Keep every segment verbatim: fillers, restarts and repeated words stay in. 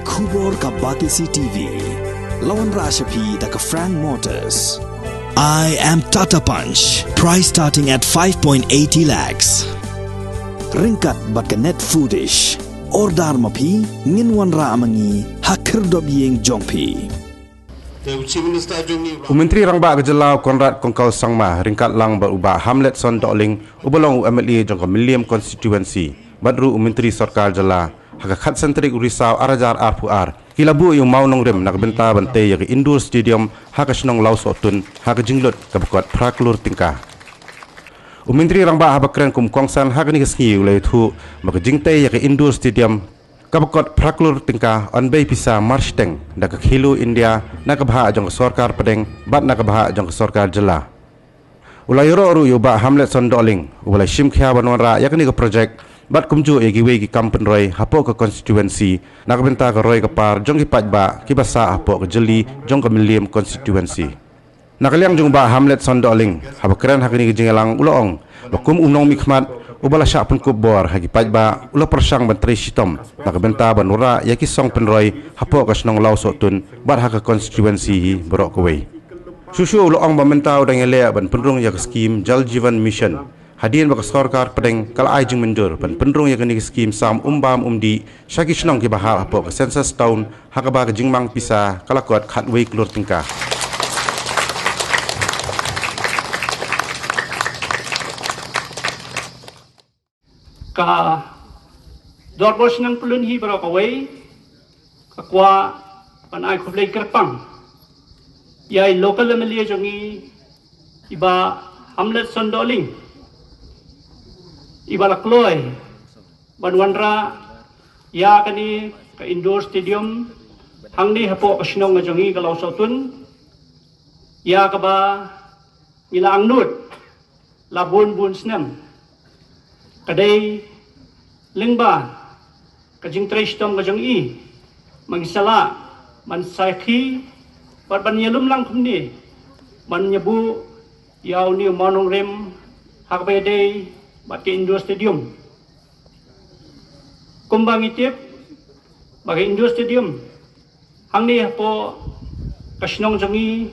Khubor ka Batesi T V. La wanrah sha phi da ka Frank Motors. I am Tata Punch. Price starting at five point eighty lakhs. Ryngkat bad ka Net Foodish. Order ma phi, ngin wanrah ma ngi ha khyrdop ïing jong phi. U Myntri Rangbah ka jylla u Conrad Kongkaw Sangma ryngkat lang bad u Bah Hamletson Dohling uba long u M L A jong ka Mylliem Constituency bad ruh u Myntri Sorkar Jylla ha ka khatsan tarik u Risaw ar hajar arphew ar ki la buh ïa u mawnongrim na ka bynta ban tei ïa ka Indoor Stadium ha ka shnong Lawsohtun ha ka jinglut kaba kot phra klur tyngka. U Myntri Rangbah haba kren kum u kongsan ha kane ka sngi u la ïathuh ba ka jingtei ïa ka Indoor Stadium kaba kot phra klur tyngka yn bei pisa marshiteng da ka Khelo India na ka bhah jong ka sorkar pdeng bad na ka bhah jong ka sorkar jylla. U la ïaroh ruh ïa u Bah Hamletson Dohling uba la shim khia ban wanrah ïa kane ka projek bad kumjuh ïa kiwei ki kam pynroi hapoh ka constituency na ka bynta ka roi ka par jong ki paidbah kiba sah hapoh ka jylli jong ka Mylliem Constituency. Na ka liang jong u Bah Hamletson Dohling haba kren ha kane ka jingïalang u la ong ba kum u nongmihkhmat uba la shah pynkup bor ha ki paidbah u la pyrshang ban trei shitom na ka bynta ban wanrah ïa ki song pynroi hapoh ka shnong Lawsohtun bad ha ka constituency hi baroh kawei. Shuh shuh u la ong ba mynta u dang ïaleh ban pynrung ïa ka skim Jal Jeevan Mission hadien ba ka sorkar pdeng ka la ai jingmynjur ban pynrung ïa kane ka skim sam umbam umdih sha ki shnong kiba hap hapoh ka Census Town ha kaba ka jingmang pisa ka la kot khatwei klur tyngka. Ka dorbar shnong pyllun hi baroh kawei ka kwah ban ai khublei kyrpang ïa i local M L A jong i, i Bah Hamletson Dohling, iba la kloi ban wanrah ïa kane ka Indoor Stadium hangne hapoh ka shnong ka jong i ka Lawsohtun, ïa kaba ngi la angnud la bun bun snem. Ka dei lyngba ka jingtrei shitom ka jong i ba ngi sa lah ban sakhi bad ban ïalum lang kumne ban ïabuh ïa une u mawnongrim ha kaba ïadei bad ka Indoor Stadium. Kumba ngi tip ba ka Indoor Stadium hangne hapoh ka shnong jong i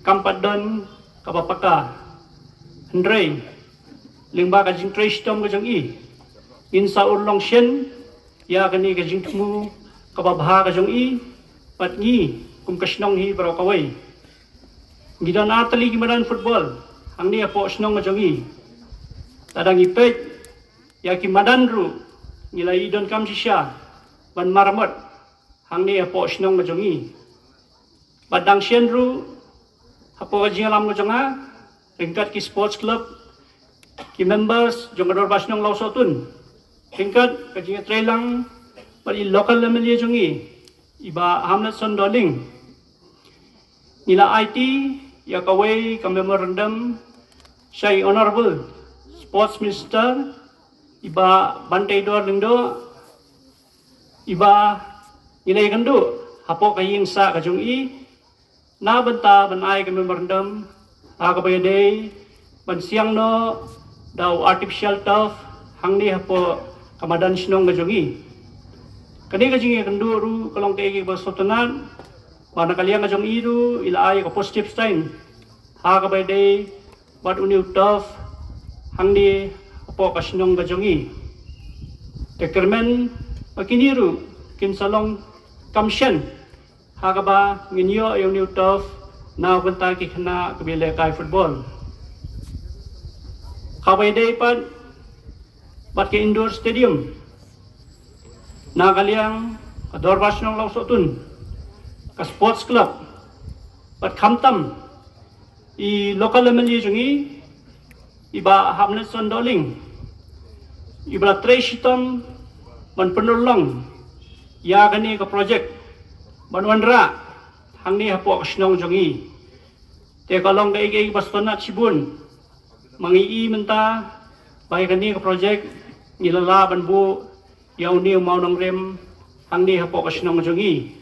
kam pat don kaba paka. Hynrei lyngba ka jingtrei shitom ka jong i, ngin sa urlong shen ïa kane ka jingthmu kaba bha ka jong i bad ngi kum ka shnong hi baroh kawei. Ngi don ar tylli ki madan football hangne hapoh shnong ka jong i. Lada ngi peit ïa ki madan ruh ngi la ïoh donkam shisha ban maramot hangne hapoh shnong ka jong i. Bad dang shen ruh hapoh ka jingïalam ka jong nga ryngkat ki sports club, ki members jong ka dorbar shnong Lawsohtun, ryngkat ka jingïatreilang bad i local M L A jong i, i Bah Hamletson Dohling, ngi la aiti ïa kawei ka memorandum sha i Honourable Sports Minister, i Bah Banteidor Lyngdoh, iba ngi la ïakynduh hapoh ka ïing sah ka jong i na bynta ban ai ka memorandum ha kaba ïadei ban siang noh da u artificial turf hangne hapoh ka madan shnong ka jong i. Kane ka jingïakynduh ruh ka long kaei kaba sngewtynnat ba na ka liang ka jong i ruh i la ai ka positive sign ha kaba ïadei bad une u turf hangne hapoh ka shnong ka jong i. Te kyrmen ba kine ruh kin sa long kam shen ha kaba ngin ïoh ïa une u turf na bynta ki khynnah kiba ïalehkai football. Kaba ïadei pat bad ka indoor stadium, na ka liang ka dorbar shnong Lawsohtun, ka sports club bad khamtam i local M L A jong i, i Bah Hamletson Dohling, iba la trei shitom ban pynurlong ïa kane ka project ban wanrah hangne hapoh ka shnong jong i. Te ka long kaei kaei kaba sngewtynnat shibun. Ma ngi i mynta ba ïa kane ka project ngi la lah ban buh ïa une u mawnongrim hangne hapoh ka shnong jong i.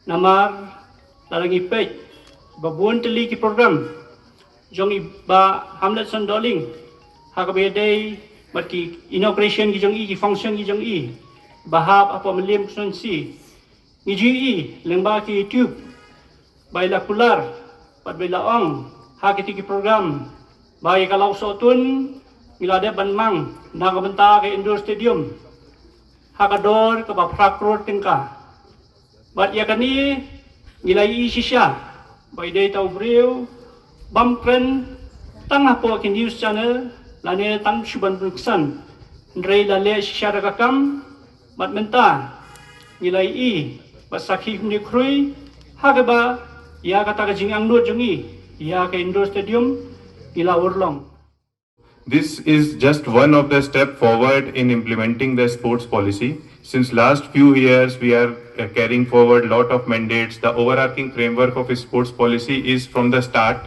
Namar lada ngi peit ba bun tylli ki program jong i Bah Hamletson Dohling ha kaba ïadei bad ki inauguration ki jong i, ki function ki jong i ba hap hapoh Mylliem constituency, Ngi ju ïohi lyngba ki YouTube ba i la kular bad ba i la ong ha kiti ki program ba ïa ka Lawsohtun ngi la dep ban mang na ka bynta ka indoor stadium ha ka dor kaba phra klur tyngka. Bad ïa kane ngi la ïohi shisha ba i dei tang u briew bym kren tang hapoh ki news channel lane tang shu ban pynksan, hynrei la leh shisha da ka kam. Bad mynta ngi la ïohi bad sakhi kumne khrui ha kaba ïa kata ka jingangnud jong ngi ïa ka indoor stadium ngi la urlong. This is just one of the step forward in implementing the sports policy. Since last few years, we are uh, carrying forward lot of mandates. The overarching framework of sports policy is from the start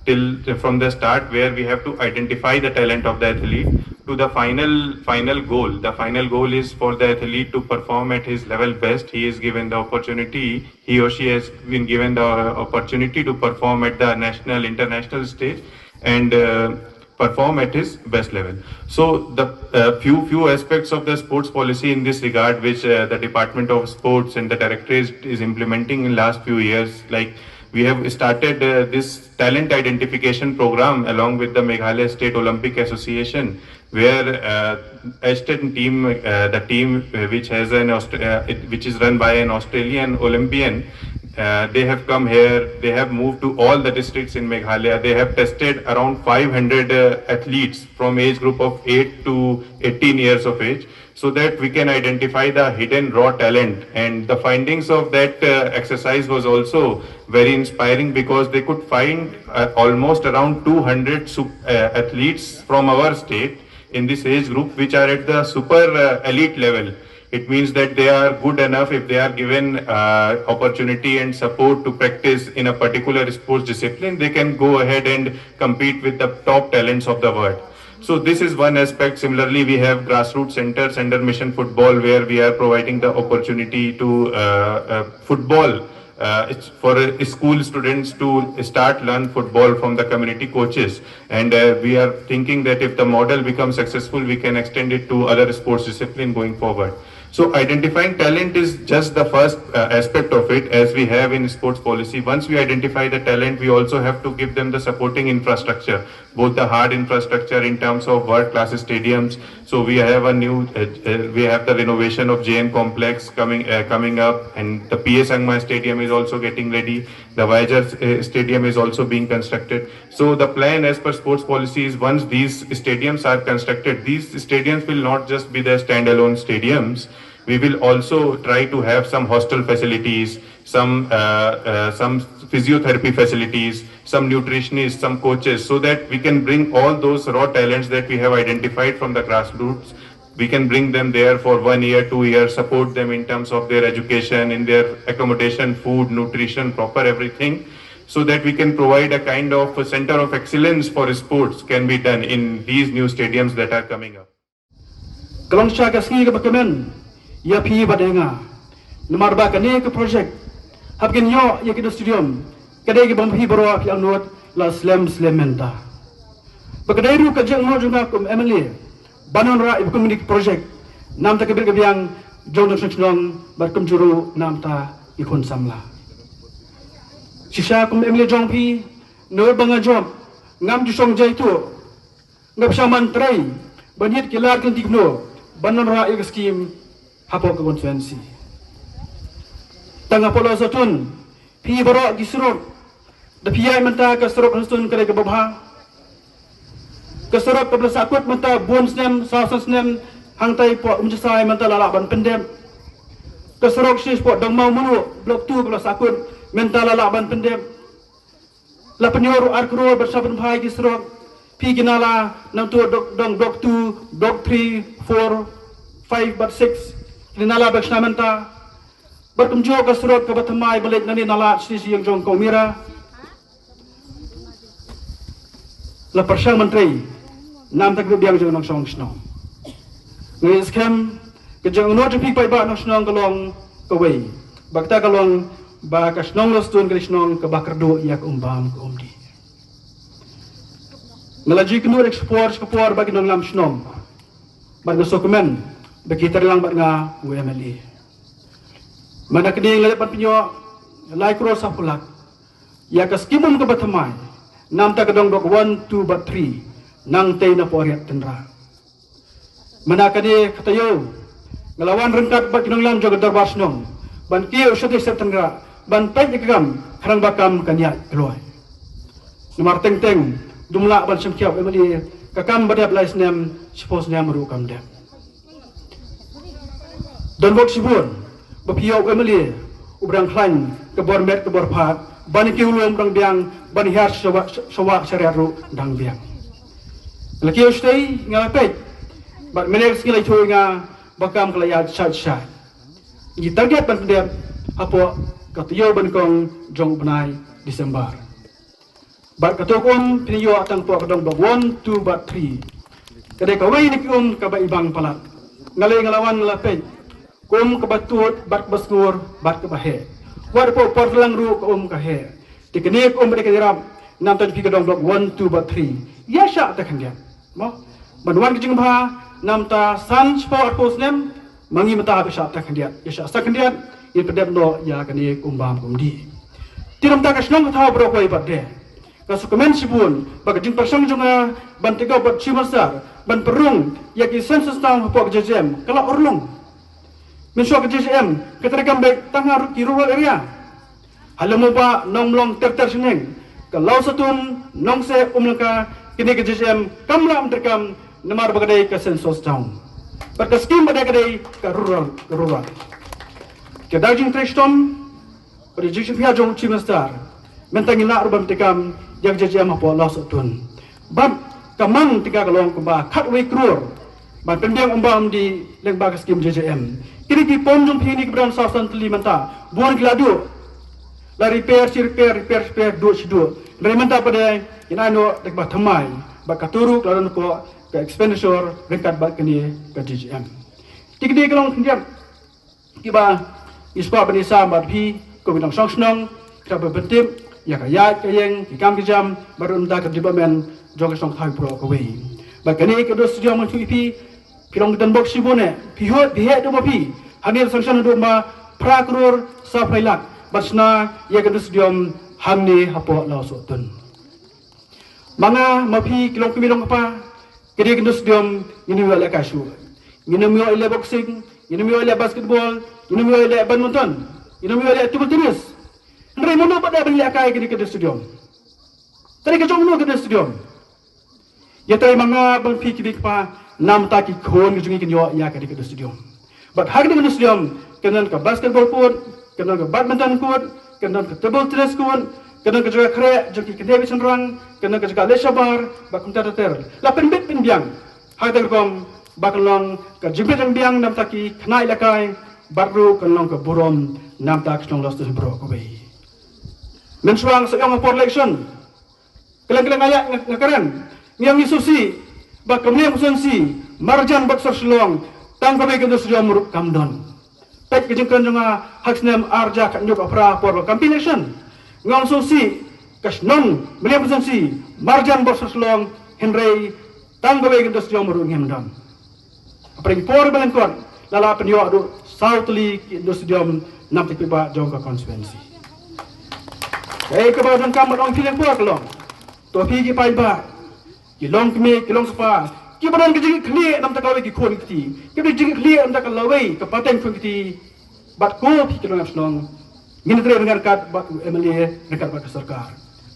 till from the start where we have to identify the talent of the athlete to the final final goal. The final goal is for the athlete to perform at his level best. He is given the opportunity. He or she has been given the opportunity to perform at the national, international stage, and uh, perform at his best level. So the uh, few few aspects of the sports policy in this regard, which uh, the Department of Sports and the Directorate is implementing in last few years, like we have started uh, this talent identification program along with the Meghalaya State Olympic Association, where uh, Ashton team, uh, the team uh, which has an Aust- uh, it, which is run by an Australian Olympian, uh, they have come here. They have moved to all the districts in Meghalaya. They have tested around five hundred uh, athletes from age group of eight to eighteen years of age, so that we can identify the hidden raw talent. And the findings of that uh, exercise was also very inspiring, because they could find uh, almost around two hundred sup- uh, athletes from our state in this age group, which are at the super uh, elite level. It means that they are good enough. If they are given uh, opportunity and support to practice in a particular sports discipline, they can go ahead and compete with the top talents of the world. So this is one aspect. Similarly, we have grassroots centers under Mission Football, where we are providing the opportunity to uh, uh, football uh, it's for uh, school students to start learn football from the community coaches. And uh, we are thinking that if the model becomes successful, we can extend it to other sports discipline going forward. So identifying talent is just the first uh, aspect of it, as we have in sports policy. Once we identify the talent, we also have to give them the supporting infrastructure, both the hard infrastructure in terms of world class stadiums. So we have a new, uh, uh, we have the renovation of J N complex coming uh, coming up, and the P A Sangma stadium is also getting ready. The Voyager uh, stadium is also being constructed. So the plan as per sports policy is, once these stadiums are constructed, these stadiums will not just be the standalone stadiums. We will also try to have some hostel facilities, some uh, uh, some physiotherapy facilities, some nutritionists, some coaches, so that we can bring all those raw talents that we have identified from the grassroots. We can bring them there for one year, two years, support them in terms of their education, in their accommodation, food, nutrition, proper everything, so that we can provide a kind of a center of excellence for sports can be done in these new stadiums that are coming up. Ka long sha ka sngi kaba kmen ïa phi bad ïa nga. Namar ba kane ka projek haba kin ïoh ïa ka stadium ka dei kaba phi baroh phi angnud la slem slem mynta. Ba ka dei ruh ka jingangnud jong nga kum M L A ban wanrah ïa ka kane ka projek namta ka bit ka biang jong nongshong shnong bad kumjuh ruh namta ki khun samla. Shisha kum M L A jong phi, naduh ba nga jop ngam ju shong jai tuh. Ngam shym man trei ban ïit ki lad ki lynti kumno ban wanrah ïa ka skim hapoh ka constituency. Tang hapoh Lawsohtun phi baroh ki surok da phi ïaid mynta ka surok Lawsohtun ka dei kaba bha. Ka surok kaba la sahkut mynta bun snem, saw san snem, hangtai hapoh Umjasai mynta la lah ban pyndep. Ka surok shisha hapoh Dongmawmluh Block two kaba la sahkut mynta la lah ban pyndep. La pynïoh ruh ar klur ban sa pynphai ki surok, phi ki nala nangta dong, dong Block two, Block three, four, five bad six. Ki nala ba shna mynta. Bad kumjuh ka surok kaba thymmai ba leit nangne nala shisha ïing jong ka Umira. La pyrshang ban trei namta ka biang jong nongshong shnong. Nga ngeit skhem ka jingangnud jong phi paidbah nongshong shnong ka long kawei. Ba kata ka long ba ka shnong Lawsohtun ka dei shnong kaba kyrduh ïa ka um bam ka um dih. Nga la ju ïakynduh da ka por sha ka por bad ki nongïalam shnong. Bad nga sngewkmen ba ki trei lang bad nga u M L A. Mynta ka dei nga la dep ban pynïoh lai klur saphew lak ïa ka skim um kaba thymmai namta ka dong dok one, two bad three, nangtei na Poriat Tynrah. Mynta ka dei ka taïew nga la wan ryngkat bad ki nongïalam jong ka Dorbar Shnong ban kiew shatei shatei Tynrah ban peit ïa ka kam khnang ba kam kan ïaid kloi. Namar teng teng dum lah ban shim khia u M L A, ka kam ba dep lai snem shiphew snem ruh kam dep. Don bok shibun ba phi ïoh u M L A u brang khlaiñ ka bor met ka bor phad, ban kiew lum dang biang, ban hiar shawa shawa sharet ruh dang biang. La kiew shatei nga la peit bad mynne ka sngi la ïathuh ïa nga ba kam ka la ïaid shait shait. Ngi target ban pyndep hapoh ka taïew ba nyngkong jong u bnai December. Bad kato ka um phin ïoh tang hapoh ka dong dok one, two bad three. Ka dei kawei na ki um kaba i bang palat. Nga lei nga la wan nga la peit ka um kaba tud bad kaba sngur bad kaba heh. Wat hapoh por tlang ruh ka um ka heh. Te kane ka um ba dei ka ïarap namta jong phi ka dong dok one, two bad three. Ïa shah ta khyndiat. Mo? Ban wan ka jingbha namta san shiphew arphew snem, ma ngi mynta ba shah ta khyndiat, ïa shah sa khyndiat, ïa pyndep noh ïa kane ka um bam ka um dih. Te namta ka shnong ka thaw baroh kawei pat de. Nga sngewkmen shibun ba ka jingpyrshang jong nga ban tieng bad Chief Minister ban pynrung ïa ki census town hapoh ka J J M ka la urlong. Mynshuwa ka J J M ka treikam beit tang ha ki rural area. Ha Lemmywbah, Nongmlong, ter ter shnong, ka Lawsatun, Nongkseh, Umlyngka, kine ka J J M kam lah ban treikam namar ba ka dei ka census town. Bad ka skim ba dei ka dei ka rural, ka rural. Ka dei jingtrei shitom bad ka jingshim khia jong u Chief Minister, mynta ngin lah ruh ban treikam ïa ka J J M hapoh Lawsatun. Bad ka mang tyngka ka long kumba khatwei klur ban pynbiang um bam um dih lyngba ka skim J J M. Kine ki pom jong phi ne ki briew saw san tylli mynta bun ki la duh. La repair shi repair, repair shi repair, duh shi duh. Hynrei mynta pat de ngin ai noh da kaba thymmai bad kato ruh ka la don hapoh ka expenditure ryngkat bad kane ka J J M. Te kine ki long khyndiat kiba ngi sngewbha ban ïasam bad phi kum ki nongshong shnong, kiba pyntip ïa ka ïaid ka ïeng, ki kam ki jam, bad ruh namta ka development jong ka shnong thaw baroh kawei. Bad kane ka Indoor Stadium, ngan ïathuh ïa phi, phi long ki donbok shibun eh, phi heh, phi heh duh ma phi, hangne la sanction duh ma phra klur saw phew lak ban shna ïa ka Indoor Stadium hangne hapoh Lawsohtun. Ma nga ma phi ki longkmie longkpa, ka dei ka Indoor Stadium ngin ym ïoh lehkai shuh. Ngin ym ïoh leh boxing, ngin ym ïoh leh basketball, ngin ym ïoh leh badminton, ngin ym ïoh leh table tennis. Hynrei mano ba dei ban lehkai ka dei ka Indoor Stadium. Te ka jong mano ka Indoor Stadium? Ïa trei ma nga bad phi ki kmie ki kpa, namta ki khun ki jong ngi kin ïoh ïa ka dei ka Indoor Stadium. Bad ha ka dei ka Indoor Stadium kan don ka basketball court, kan don ka badminton court, kan don ka table tennis court, kan don ka jaka khreh jong ki khynnah bad shynrang, kan don ka jaka leh shabar bad kumta ter ter. La pynbit pynbiang ha kata ka rukom ba kan long ka jingpynbiang namta ki khynnah lehkai bad ruh kan long ka burom namta ka shnong Lawsohtun baroh kawei. Mynshuwa sa ïong ha por election, kylleng kylleng ïa nga, nga kren, nga ong ngi sngewsih ba ka Mylliem constituency marjan bad sor Shillong tang kawei ka Indoor Stadium ruh kam don. Peit ka jingkren jong nga ha ka snem ar hajar khathynñiew khatphra por ba campaign election, nga ong sngewsih ka shnong Mylliem constituency marjan bad sor Shillong, hynrei tang kawei ka Indoor Stadium ruh ngim don. Hapdeng por ba lyngkot la lah pynïoh haduh saw tylli ki Indoor Stadium namta ki paidbah jong ka constituency. Kaei kaba donkam ban ong phi lyngkot ka long, to phi ki paidbah, ki longkmie ki longkpa, kiba don ka jingkitkhlieh namta ka lawei ki khun ki kti, kiba don jingkitkhlieh namta ka lawei ka pateng khun ki kti, bad ko phi ki nongïalam shnong, ngin trei ryngkat ryngkat bad u M L A, ryngkat bad ka sorkar.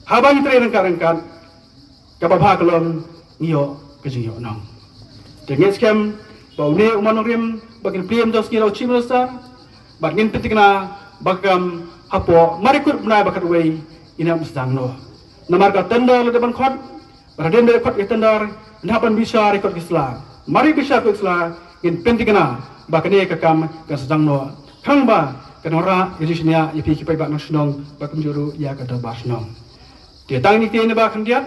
Haba ngin trei ryngkat ryngkat, kaba bha ka long ngi ïoh ka jingïohnong. Te ngin skhem ba une u mawnongrim ba ngin plie mynta ka sngi da u Chief Minister, bad ngin pynthikna ba ka kam hapoh mar kut bnai ba khatwei ngin ym sdang noh. Namar ka tender la dep ban khot, bad hadien ba khot ka tender, ngin hap ban bishar ïa kot ki sla. Mar bishar kot ki sla, ngin pynthikna ba kane ka kam kan sdang noh, khnang ba kan wanrah ïa ka jingshaniah ïa phi ki paidbah nongshong shnong bad kumjuh ruh ïa ka dorbar shnong. Te tang ïa kine ba khyndiat,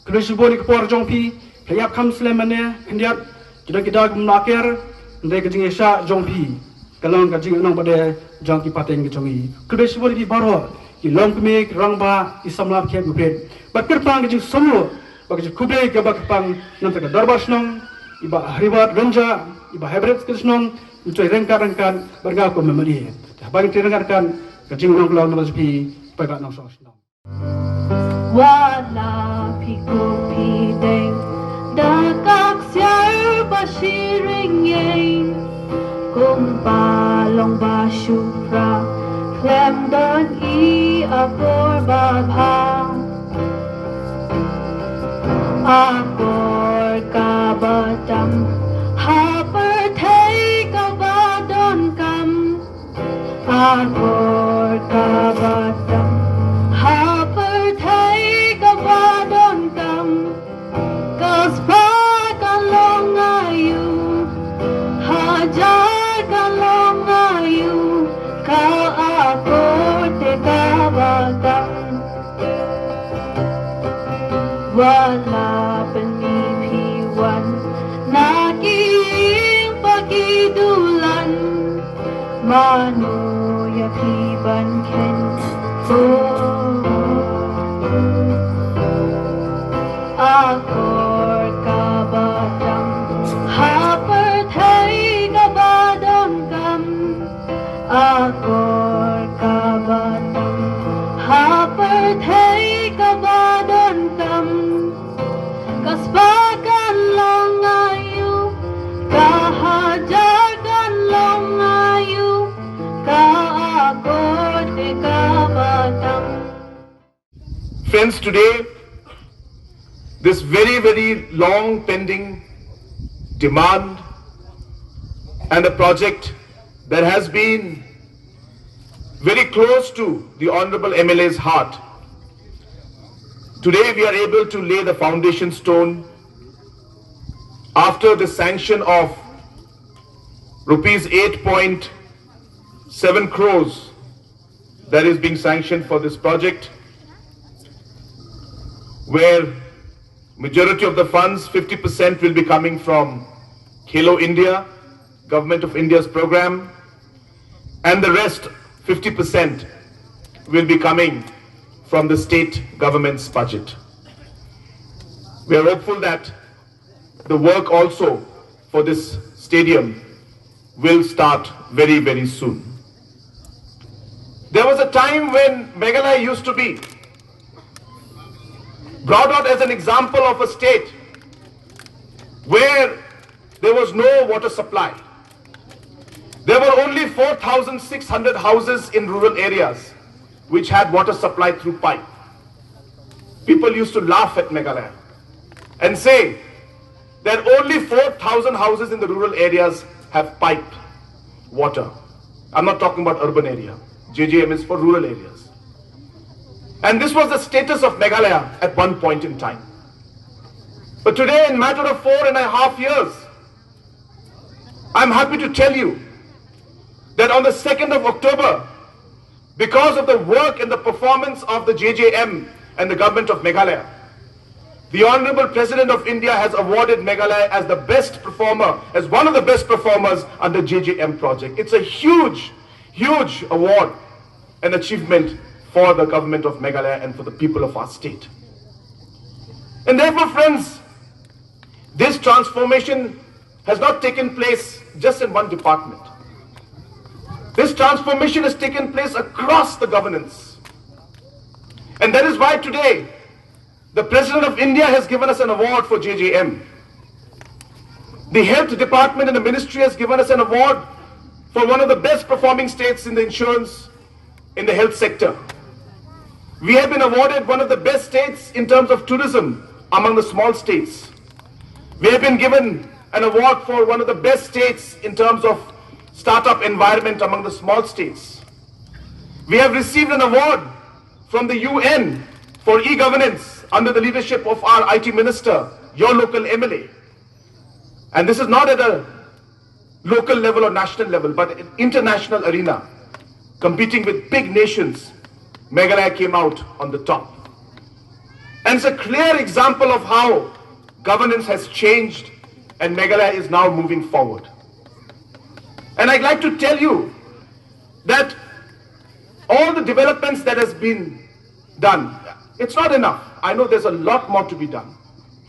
khublei shibun ïa ka por jong phi. Phi la ïap kham slem mynne khyndiat, ki don ki daw kim lah ker, hynrei ka jingïaishah jong phi ka long ka jingïohnong ba dei jong ki pateng ki jong ngi. Khublei shibun ïa phi baroh, ki longkmie, ki rangbah, ki samla, ki khynnah, ki bapher, bad kyrpang ka jingsngewbha bad ka jingkhublei kaba kyrpang namta ka dorbar shnong, i Bah Hariwat Rynjah, i Bah Hybrid Secretary shnong, ngi trei ryngkat ryngkat bad nga kum u M L A. Ban kti ryngkat kan ka jingnohklong na ba phi paidbah nongshong shnong. Wat la phi kup phi deng da ka ksiar ba shi ryngeng, kumba long ba shu pra khlem don i akor ba bha. Akor kaba tam ha pyrthei kaba donkam. Akor kaba tam ha pyrthei kaba donkam. Ka spah ka long aiu, hajar ka long aiu, ka akor te kaba tam. Wat la pynmih phi wan na ki ïing ba ki dulan, mano ïa phi ban khein? Oh, akor kaba tam ha pyrthei kaba donkam. Akor kaba tam ha pyrthei kaba donkam. Ka spah kan long aiu, ka hajar kan long aiu, ka akor te kaba tam. Friends, today, this very, very long pending demand and a project that has been very close to the Honorable M L A's heart, today we are able to lay the foundation stone after the sanction of rupees eight point seven crores that is being sanctioned for this project, where majority of the funds, fifty percent, will be coming from Khelo India, Government of India's program, and the rest, fifty percent, will be coming from the state government's budget. We are hopeful that the work also for this stadium will start very, very soon. There was a time when Meghalaya used to be brought out as an example of a state where there was no water supply. There were only four thousand six hundred houses in rural areas which had water supply through pipe. People used to laugh at Meghalaya and say that only four thousand houses in the rural areas have piped water. I'm not talking about urban area. J J M is for rural areas. And this was the status of Meghalaya at one point in time. But today, in matter of four and a half years, I'm happy to tell you that on the second of October, because of the work and the performance of the J J M and the government of Meghalaya, the Honorable President of India has awarded Meghalaya as the best performer, as one of the best performers under J J M project. It's a huge, huge award and achievement for the government of Meghalaya and for the people of our state. And therefore, friends, this transformation has not taken place just in one department. This transformation has taken place across the governance. And that is why today, the President of India has given us an award for J J M. The Health Department and the ministry has given us an award for one of the best performing states in the insurance, in the health sector. We have been awarded one of the best states in terms of tourism among the small states. We have been given an award for one of the best states in terms of startup environment among the small states. We have received an award from the U N for e-governance under the leadership of our I T minister, your local M L A. And this is not at a local level or national level, but an international arena, competing with big nations, Meghalaya came out on the top. And it's a clear example of how governance has changed and Meghalaya is now moving forward. And I'd like to tell you that all the developments that has been done, it's not enough. I know there's a lot more to be done,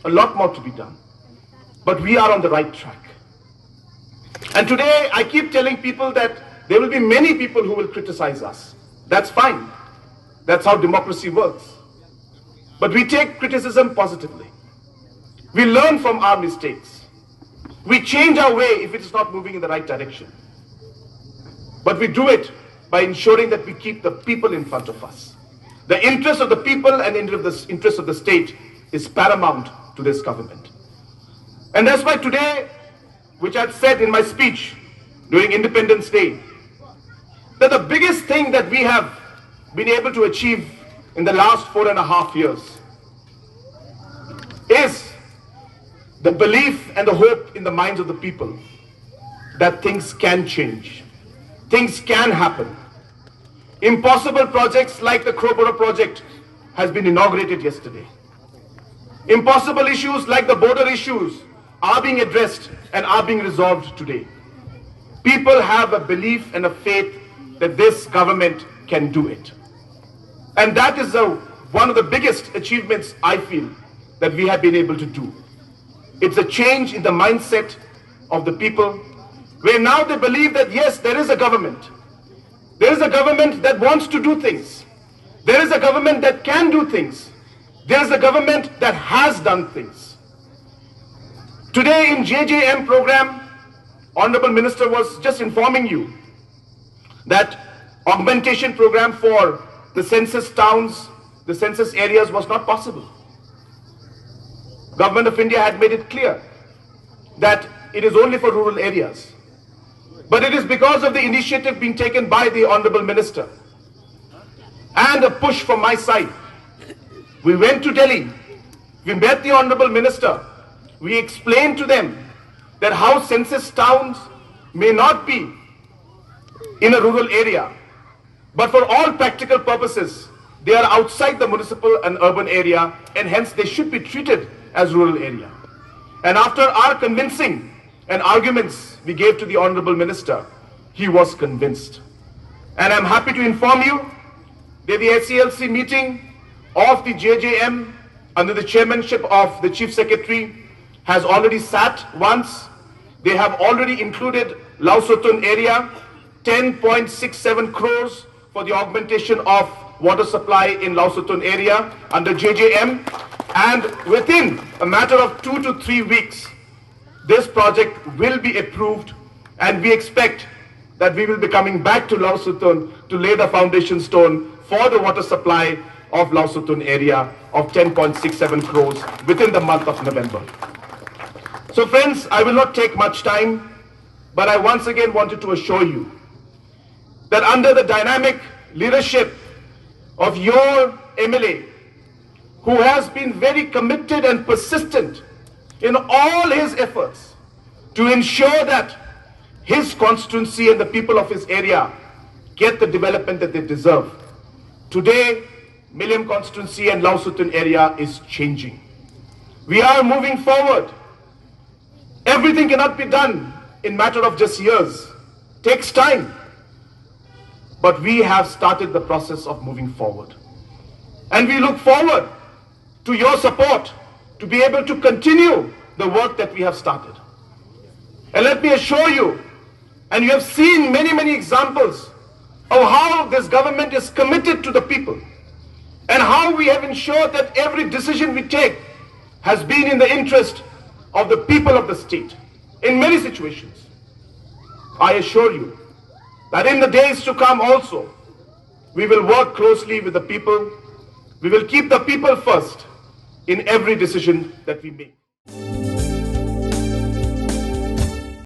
a lot more to be done. But we are on the right track. And today, I keep telling people that There will be many people who will criticize us. That's fine. That's how democracy works. But we take criticism positively. We learn from our mistakes. We change our way if it is not moving in the right direction. But we do it by ensuring that we keep the people in front of us. The interest of the people and interest of the, interest of the state is paramount to this government. And that's why today, which I said in my speech during Independence Day, that the biggest thing that we have been able to achieve in the last four and a half years is the belief and the hope in the minds of the people that things can change, things can happen. Impossible projects like the Crowborough project has been inaugurated yesterday. Impossible issues like the border issues are being addressed and are being resolved today. People have a belief and a faith that this government can do it. And that is the, one of the biggest achievements I feel that we have been able to do. It's a change in the mindset of the people, where now they believe that yes, there is a government. There is a government that wants to do things. There is a government that can do things. There is a government that has done things. Today in J J M program, Honorable Minister was just informing you that augmentation program for the census towns, the census areas was not possible. Government of India had made it clear that it is only for rural areas. But it is because of the initiative being taken by the Honorable Minister and a push from my side. We went to Delhi, we met the Honorable Minister, we explained to them that how census towns may not be in a rural area, but for all practical purposes, they are outside the municipal and urban area, and hence they should be treated as rural area. And after our convincing and arguments we gave to the Honorable Minister, he was convinced. And I'm happy to inform you that the S E L C meeting of the J J M under the chairmanship of the Chief Secretary has already sat once. They have already included Lausotun area, ten point six seven crores for the augmentation of water supply in Lausotun area under J J M. And within a matter of two to three weeks, this project will be approved, and we expect that we will be coming back to Lausotun to lay the foundation stone for the water supply of Lausotun area of ten point six seven crores within the month of November. So friends, I will not take much time, but I once again wanted to assure you that under the dynamic leadership of your M L A, who has been very committed and persistent in all his efforts to ensure that his constituency and the people of his area get the development that they deserve. Today, Mylliem constituency and Lausotun area is changing. We are moving forward. Everything cannot be done in matter of just years. Takes time. But we have started the process of moving forward. And we look forward to your support to be able to continue the work that we have started. And let me assure you, and you have seen many, many examples of how this government is committed to the people and how we have ensured that every decision we take has been in the interest of the people of the state in many situations. I assure you that in the days to come also, we will work closely with the people. We will keep the people first in every decision that we make.